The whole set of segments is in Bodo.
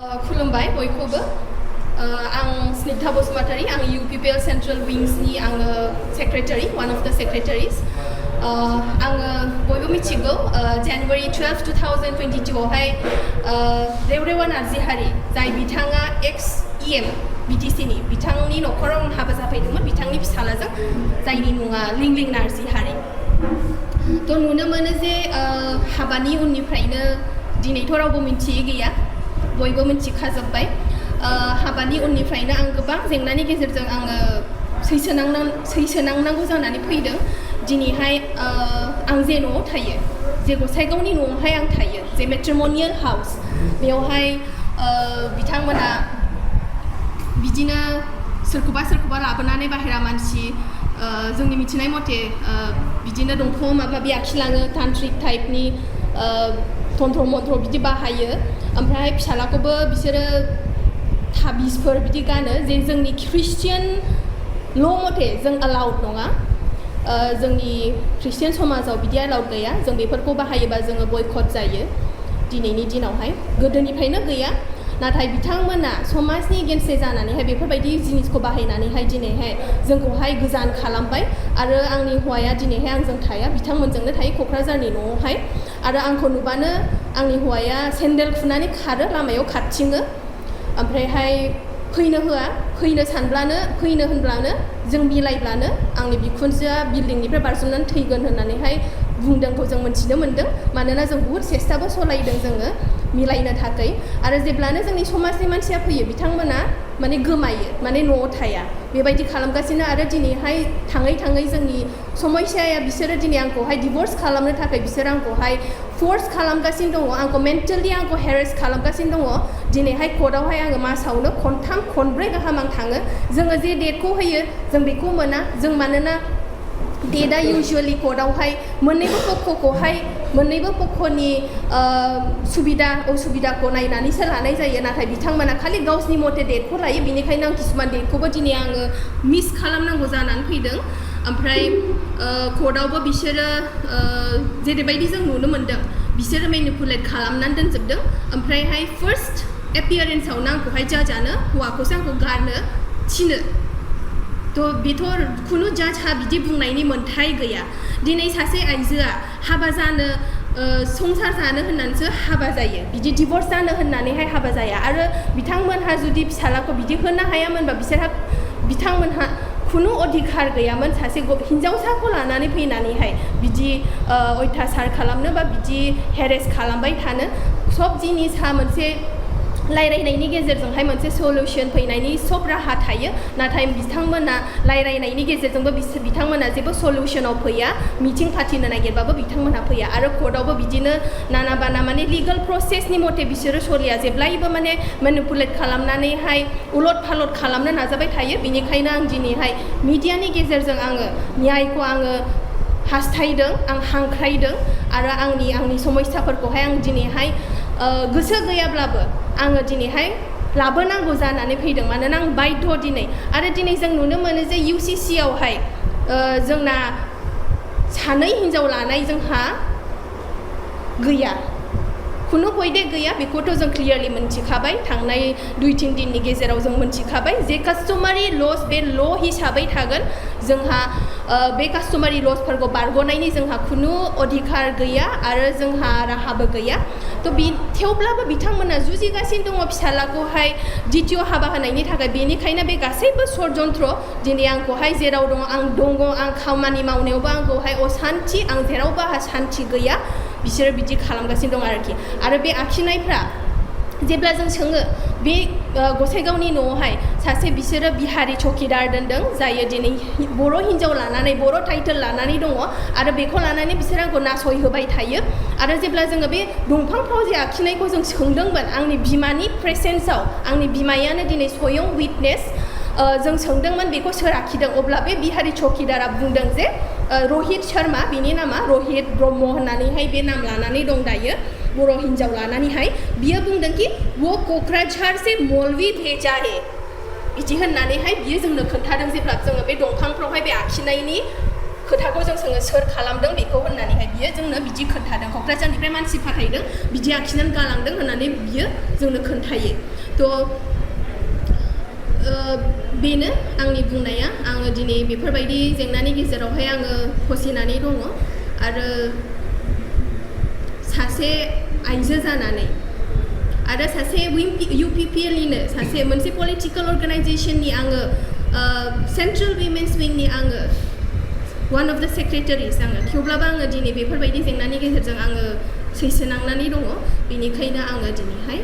खुलुमबाय बयखौबो आं स्निग्धा बसुमतारी आं UPPL सेंट्रल विंग्सनि आङो secretary one of the secretaries आङो बयबो मिथिगौ January 12, 2022 आवहाय रेवरेवा नार्जिहारि जाय बिथाङा ex-EM Btcनि बिथांनि न'खराव आं हाबा जाफैदोंमोन बिथांनि फिसालाजों जायनि मुङा लिंलिं नार्जिहारि थ' नुनो मोनो जे हाबानि उननिफ्रायनो दिनैथ' रावबो मिथियै गैया बयबो मिथिखाजोब्बाय हाबानि उननिफ्रायनो आं गोबां जेंनानि गेजेरजों आङो सैसोनांनांगौ जानानै फैदों दिनैहाय आं जे न'आव थायो जे गसाइगावनि न'आवहाय आं थायो जे मेट्रिमोनियेल हाउस बेवहाय बिथांमोना बिदिनो सोरखौबा लाबोनानै बाहेरा मानसि जोंनि मिथिनाय मथे बिदिनो दंखौ माबा आखिलाङो तान्त्रिक टाइपनि तन्त्र मन्त्र बिदि बाहायो ओमफ्राय फिसालाखौबो बिसोरो थाबिसफोर बिदि गानो जे जोंनि ख्रिस्टियान ल' मथे जों अलाउड नङा जोंनि ख्रिस्टियान समाजाव बिदि अलाउड गैया जों बेफोरखौ बाहायोबा जोङो बयकट जायो दिनैनि दिनावहाय गोदोनिफ्रायनो गैया नाथाय बिथांमोना समाजनि गेनसे जानानैहाय बेफोरबायदि जिनिसखौ बाहायनानैहाय दिनैहाय जोंखौहाय गोजान खालामबाय आरो आंनि हौवाया दिनैहाय आंजों थाया बिथांमोनजोंनो थायो क'क्राझारनि न'आवहाय आरो आंखौ नुबानो आंनि हौवाया सेन्देल खुनानै खारो लामायाव खारथिङो ओमफ्रायहाय फैनो होआ फैनो सानब्लानो फैनो होनब्लानो जों मिलायब्लानो आंनि बिखुनजोआ बिल्डिंनिफ्राय बारजुमनानै थैगोन होननानैहाय बुंदोंखौ जों मिथिनो मोन्दों मानोना जों बुहुत सेस्टाबो सलायदों जोङो मिलायनो थाखाय आरो जेब्लानो जोंनि समाजनि मानसिया फैयो बिथांमोना माने गोमायो माने न'आव थाया बेबायदि खालामगासिनो आरो दिनैहाय थाङै जोंनि समस्याया बिसोरो दिनै आंखौहाय डिभर्स खालामनो थाखाय बिसोर आंखौहाय फोर्स खालामगासिनो दङ आंखौ मेन्टेलि आंखौ हेरेस खालामगासिनो दङ दिनैहाय कर्टआवहाय आङो मासावनो खनथाम खनब्रै गाहाम आं थाङो जोङो जे डेटखौ होयो जों बेखौ मोना जों मानोना डेटआ इउजुवेलि कर्टआवहाय मोननैबो पक्षनि सुबिदा असुबिदाखौ नायनानैसो लानाय जायो नाथाय बिथांमोना खालि गावसिनि मथे डेटखौ लायो बेनिखायनो आं किसुमान डेटखौबो दिनै आङो मिस खालामनांगौ जानानै फैदों ओमफ्राय कर्टआवबो बिसोरो जेरैबायदि जों नुनो मोन्दों बिसोरो मेनिपुलेट खालामनानै दोनजोबदों ओमफ्रायहाय फार्स्ट एपियारेन्सआवनो आंखौहाय जाजानो हौवाखौसो आंखौ गारनो थिनो थ' बेथ' खुनु जाजहा बिदि बुंनायनि मोन्थाय गैया दिनै सासे आइजोआ हाबा जानो संसार जानो होननानैसो हाबा जायो बिदि डिभर्स जानो होननानैहाय हाबा जाया आरो बिथांमोनहा जुदि फिसालाखौ बिदि होनो हायामोनबा बिथांमोनहा खुनु अधिकार गैयामोन सासे हिन्जावसाखौ लानानै फैनानैहाय बिदि अयथासार खालामनो बा बिदि हेरेस खालामबाय थानो सब जिनिसा मोनसे रायलायनायनि गेजेरजोंहाय मोनसे सल्युसन फैनायनि सब राहा थायो नाथाय बिथांमोना रायलायनायनि गेजेरजोंबो बिथांमोना जेबो सल्युसनाव फैया मिटिं फाथिनो नागिरबाबो बिथांमोनहा फैया आरो कर्टआवबो बिदिनो नाना बाना माने लिगेल प्रसेसनि मथे बिसोरो सलिया जेब्लायबो माने मेनिपुलेट खालामनानैहाय उलट फालट खालामनो नाजाबाय थायो बेनिखायनो आं दिनैहाय मिडियानि गेजेरजों आङो न्यायखौ आङो हास्थायदों आं हांख्रायदों आरो आंनि समस्याफोरखौहाय आं दिनैहाय गोसो गैयाब्लाबो आङो दिनैहाय लाबोनांगौ जानानै फैदों मानोना आं बाध्य दिनै आरो दिनै जों नुनो मोनो जे UCC आवहाय जोंना सानै हिन्जाव लानाय जोंहा गैया खुनु हयदे गैया बेखौथ' जों क्लियारलि मोनथिखाबाय थांनाय 2-3 दिननि गेजेराव जों मोनथिखाबाय जे कास्टमारि लस बे ल' हिसाबै थागोन जोंहा बे कास्टमारि लसफोरखौ बारग'नायनि जोंहा खुनु अधिकार गैया आरो जोंहा राहाबो गैया थ' थेवब्लाबो बिथांमोना जुजिगासिनो दङ फिसालाखौहाय द्वितीय हाबा होनायनि थाखाय बेनिखायनो बे गासैबो षड्यन्त्र दिनै आंखौहाय जेराव दङ आं खामानि मावनायावबो आंखौहाय असान्थि आं जेरावबो आंहा सान्थि गैया बिसोरो बिदि खालामगासिनो दं आरोखि आरो बे आखिनायफ्रा जेब्ला जों सोङो बे गसाइगावनि न'आवहाय सासे बिसोरो बिहारि चौकिदार दोनदों जायो दिनै बर' हिन्जाव लानानै बर' टाइटेल लानानै दङ आरो बेखौ लानानै बिसोर आंखौ नासयहोबाय थायो आरो जेब्ला जोङो बे दंफांफ्राव जे आखिनायखौ जों सोंदोंमोन आंनि बिमानि प्रेसेन्सआव आंनि बिमायानो दिनै स्वयं उइटनेस जों सोंदोंमोन बेखौ सोर आखिदों अब्ला बे बिहारि चौकिदारा बुंदों जे रहित शर्मा बिनि नामा रहित ब्रह्म होननानैहाय बे नाम लानानै दं दायो बर' हिन्जाव लानानैहाय बियो बुंदों कि वो क'क्राझार से मौलवी भेजा है बिदि होननानैहाय बियो जोंनो खोन्थादों जेब्ला जोङो बे दंफांफ्रावहाय बे आखिनायनि खोथाखौ जों सोर खालामदों बेखौ होननानैहाय बियो जोंनो बिदि खोन्थादों क'क्राझारनिफ्राय मानसि फाथायदों बिदि आखिनानै गालांदों होननानै बियो जोंनो खोन्थायो बेनो आंनि बुंनाया आङो दिनै बेफोरबायदि जेंनानि गेजेरावहाय आङो फसिनानै दङ आरो सासे आइजो जानानै आरो सासे UPPL निनो सासे मोनसे पलिटिकेल अर्गानाइजेसननि आङो सेन्ट्रेल विमेन्स विंनि आङो वान अफ द सेक्रेटारिस आङो थेवब्लाबो आङो दिनै बेफोरबायदि जेंनानि गेजेरजों आङो सैसोनांनानै दङ बेनिखायनो आङो दिनैहाय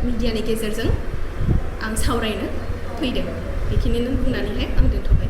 मिडियानि गेजेरजों आं सावरायनो फैदों बेखिनिनो बुंनानैहाय आं दोनथ'बाय